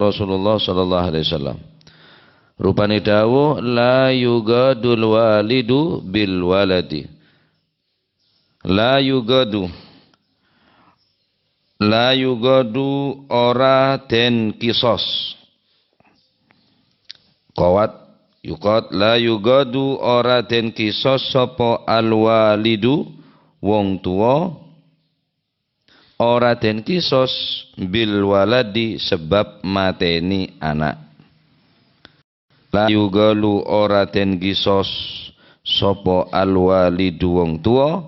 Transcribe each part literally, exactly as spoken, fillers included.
Rasulullah sallallahu alaihi wasallam. Rupane dawuh, "La yugadul walidu bil waladi." La yugadu. La yugadu ora den kisos. Qawat, yuqad, la yugadu ora den kisos sapa al-walidu, wong tuwa, ora den kisos bil waladi sebab mateni ana'. La yugalu ora den kisos sapa al-walidu wong tuwa,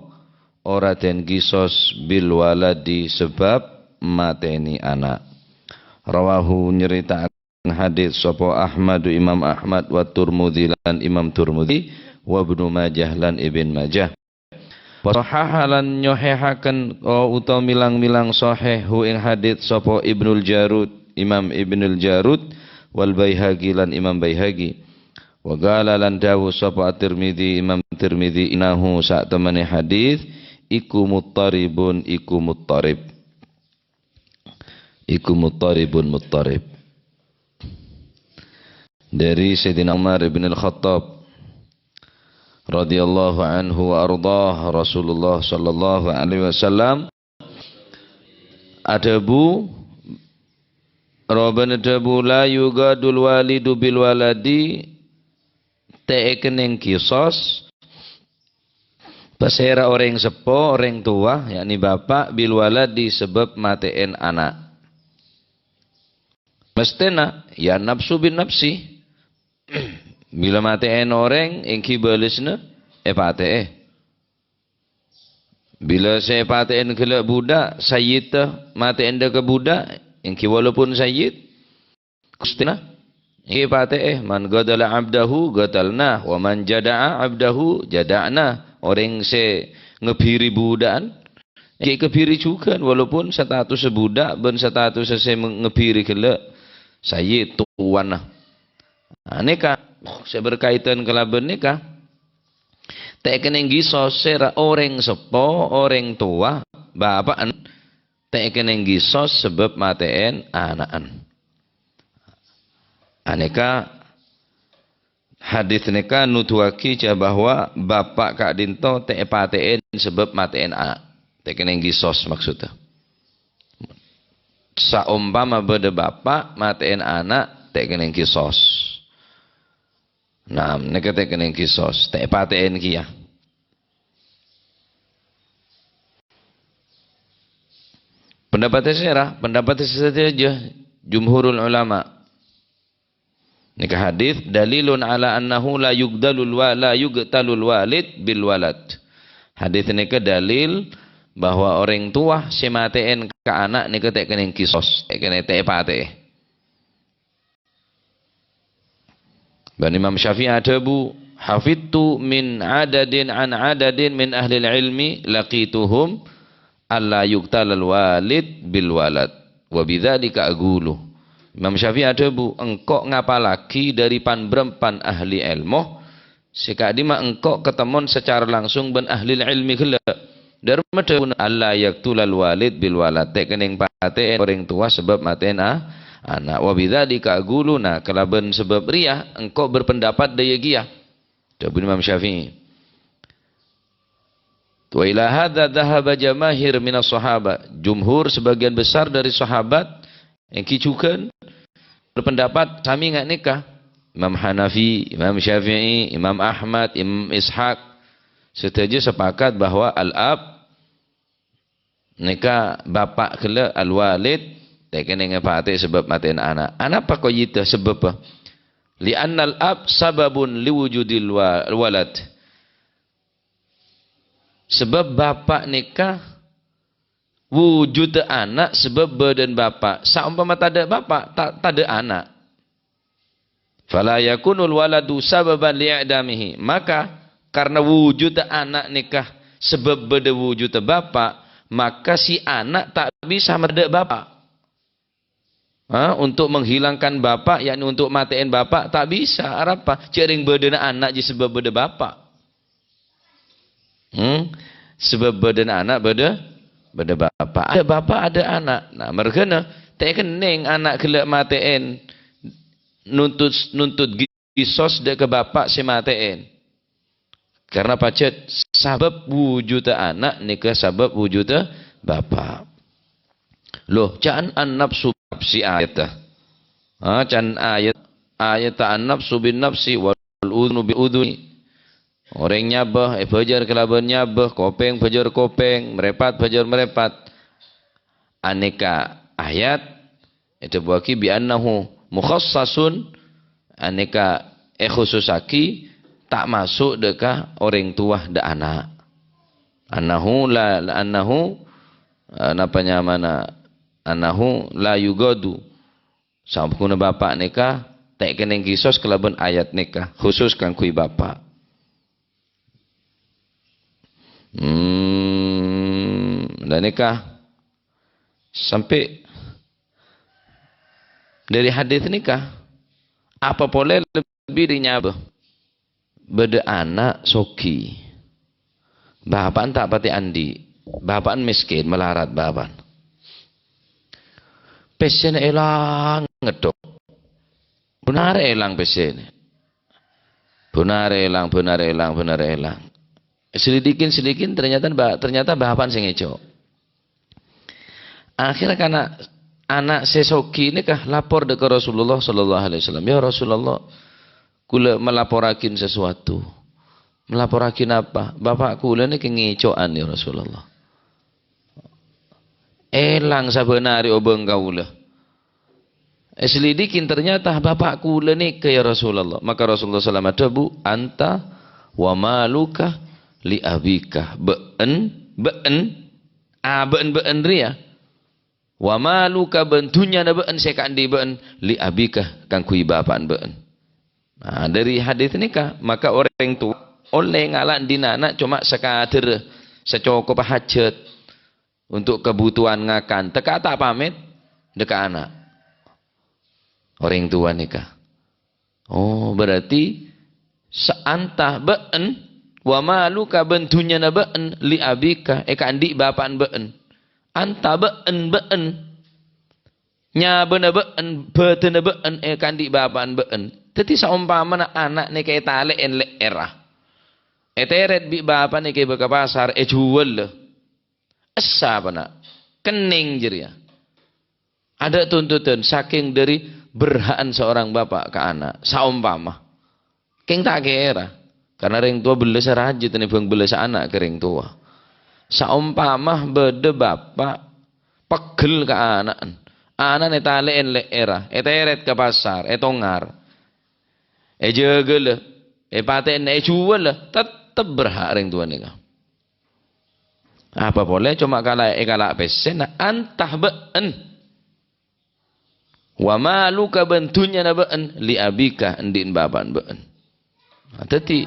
ora den kisos bil waladi sebab mateni ana'. Rawahu nyeritakan hadis sapa Ahmadu Imam Ahmad wa Turmudzi lan Imam Turmudzi wa Ibnu Majah lan Ibn Majah. Wa sahhaha lan nyohehaken, o, utawa milang-milang sahih hu ing hadits sapa Ibnul Jarud, Imam Ibnul Jarud, wal Baihaqi lan Imam Baihaqi. Wa qala lan dawuh sapa At-Tirmidzi, Imam Tirmidzi, "Innahu satemene hadits iku muttaribun, iku muttarib." Iku muttaribun muttarib. Dari Sayyidina Umar ibn al-Khattab radhiyallahu anhu wa ardah, Rasulullah sallallahu alaihi wasallam adhabu, rabbana adhabu, "La yugadul walidu bil waladi," ta' ekeneng kisos, pasera oreng seppo, oreng tuwa, yakni bapa', bil waladi, sebab mate'en ana'. Mestena, ya nafsu bin nafsi. Bila mate'en oreng, enggi balesna epate'e. Bila se epate'en gella' buda', sayyidda mate'en dha' ka buda', enggi walaupun sayyid, Gustèna, enggi pate'e, "Man qatala abdahu qatalna, wa man jada'a abdahu jada'na." Orèng sè ngebiri budha'an, enggi kebiri jhughân, walaupun status budhâ bân status sè ngebiri ghellâ' sayyid, tuanna. Nah, nèka sè berkaitan kalabân nèka, ta' kènè' nggisos sèra orèng seppo, orèng towa, bapa'na, ta' kènè' nggisos sabâb matè'èn ana'na. Anèka hadis nèka nuduwaghi jâ bahwa bapa' ka'dinto ta' èpatè'èn sabâb matè'èn ana'. Ta' kènè' nggisos maksoddhâ. Saompama bâdâ bapa' matè'èn ana', ta' kènè' nggisos. Nah, nèka ta' kènè' nggisos, ta' èpatè'èn kèya. Pendapat sèra, pendapat sè sadhâjâ jumhurul ulama. Nèka hadis dalilun ala annahu la yugdalul wa-, la yugtalul walid bil walad. Hadis nèka dalil bahwa orèng towa sè matè'èn ka ana' nèka ta' kènè' nggisos, ta' kènè', ta' èpatè'è. Bân Imam Syafi'i adhâbu, "Hafidtu min adadin an adadin min ahlil ilmi laqituhum alla yuqtalal walid bil walad. Wa bidzalika aqulu." Imam Syafi'i adhâbu, "Engko' ngapallaghi dâri pan-bârâmpan ahli èlmo, sè ka'dimma engko' katemmon sacara langsung bân ahlil ilmi ghellâ'." Dârma dhâbuna, "Alla yaqtulal walid bil walad." Ta' kènè' patè'è orèng towa sabâb matè'èn a-, ana'. "Wa bidzalika aqulu." Nah, kalabân sabâb rèya engko' berpendapat dâ' iyâ kèya. Dhâbuna Imam Syafi'i. "Wa ila hadza dzahaba jamaahir minas sahaba." Jumhur, sebagian besar dari sahabat, ènggi jhughân berpendapat sami nga' nèka. Imam Hanafi, Imam Syafi'i, Imam Ahmad, Imam Ishaq, sadhâjâ sepakat bahwa al-ab nèka bapa' ghellâ', al-walid, ta' kènè' ngapatè'è sabâb matè'èn ana'. Anapa qayyidda sabâbbhâ? "Li'annal ab sababun liwujudil wa-, walad." Sabâb bapa' nèka wujudda ana' sabâb bâdân bapa'. Saompama tadâ' bapa', ta-, tadâ' ana'. "Fala yakunul waladu sababan li'idamihi." Maka, karna wujudda ana' nèka sabâb bâdâ wujudda bapa', maka si ana' ta' bisa matadâ' bapa'. Ha, untuk menghilangkan bapa', yakni untuk matè'èn bapa', ta' bisa. Arapa? Jhâ' rèng bâdâna ana' jiyâ sabâb bâdâ bapa'. Hmm? Sabâb bâdâna ana' bâdâ, bâdâ bapa'. Ada bapa', ada ana'. Nah, marghâna Ta' kennèng ana' ghellâ' matè'èn nuntut, nuntut kisos dâ' ka bapa' sè matè'èn. Karna pajhât sabâb wujudhâ ana' nèka sabâb wujudhâ bapa'. Loh, ca'na an-nafsu bin-nafsi ayatta. Ah, ca'na ayat, ayatta an-nafsu bin-nafsi wal udhunu bil udhuni. Orèng nyabâ, èbhâjâr kalabân nyabâ, kopèng bhâjâr kopèng, marèpat bhâjâr marèpat. Anèka ayat èdhâbuwâghi bi annahu mukhassasun, anèka èkhususaghi ta' maso' dâ' ka orèng towa dâ' ana'. Annahu la, annahu, eh, napa nyamana? Annahu la yughadhu. Sabâb ghuna bapa' nèka ta' kennèng kisos kalabân ayat nèka, khusus kaangghuy bapa'. Hmm, la nèka sampè' dâri hadis nèka, apa polè lebbi dâri nyabâ? Bâdâ ana' soghi. Bapa'na ta' patè andi'. Bapa'na mèskèn, malarat bapa'na. Pèssèna èlang ngettok. Bhunarra èlang pèssèna. Bhunarra èlang, bhunarra èlang, bhunarra èlang. Selidikin, selidikin, ternyata ba-, ternyata bapa'na sè ngèco'. Akhirnya kana-, ana' sè soghi nèka lapor dâ' ka Rasulullah sallallahu alaihi wasallam. "Ya Rasulullah, kaulâ malaporraghi sesuatu." "Malaporraghi napa?" "Bapa' kaulâ nèka ngèco'an, ya Rasulullah. Èlang sabân arè obâng kaulâ. Èselidikin, ternyata bapa' kaulâ nèka, ya Rasulullah." Maka Rasulullah sallallahu alaihi wasallam adhâbu, "Anta wa maluka li abika." Bâ'en, bâ'en, abâ'en bâ'en rèya. "Wa maluka," bân dhunnyana bâ'en sè èkaandi' bâ'en, "li abika," kaangghuy bapa'na bâ'en. Nah, dâri hadis nèka, maka orèng towa ollè ngala' andi' ana' coma sakadâr sacokopa hajat untuk kebutuhan ngakan. Tèka ta' pamèt dâ' ka ana'. Orèng towa nèka. Oh, berarti sa-, anta bâ'en, "Wa maluka," bân dhunnyana bâ'en, "li abika," èkaandi' bapa'na bâ'en. Anta bâ'en, bâ'en. Nyabâna bâ'en, bâdânna bâ'en èkaandi' bapa'na bâ'en. Dhâddhi saompamana ana' nèka ètalè'è le'èrra. Ètèrèt bi' bapa'na èghibâ ka pasar, èjhuwâl. Essa apa, na'? Kennèng jârèya. Adâ' tuntutan sakèng dâri berha'na seorang bapa' ka ana'. Saompama. Kèng ta' kèra. Karna rèng towa bellâsa rajâ tènèbhâng bellâsa ana' ka rèng towa. Saompama bâdâ bapa' pegghel ka ana'na. Ana'na ètalè'è le'èrra, ètèrèt ka pasar, ètongar. Èjâgâlâ, èpatè'è, èjhuwâlâ, tettep berhak rèng towa nèka. Apa polè coma kala-, èkala' pèssèna, anta bâ'en. "Wa maluka," bân dhunnyana bâ'en, "li abika," andi'na bapa'na bâ'en. Nah, dhâddhi,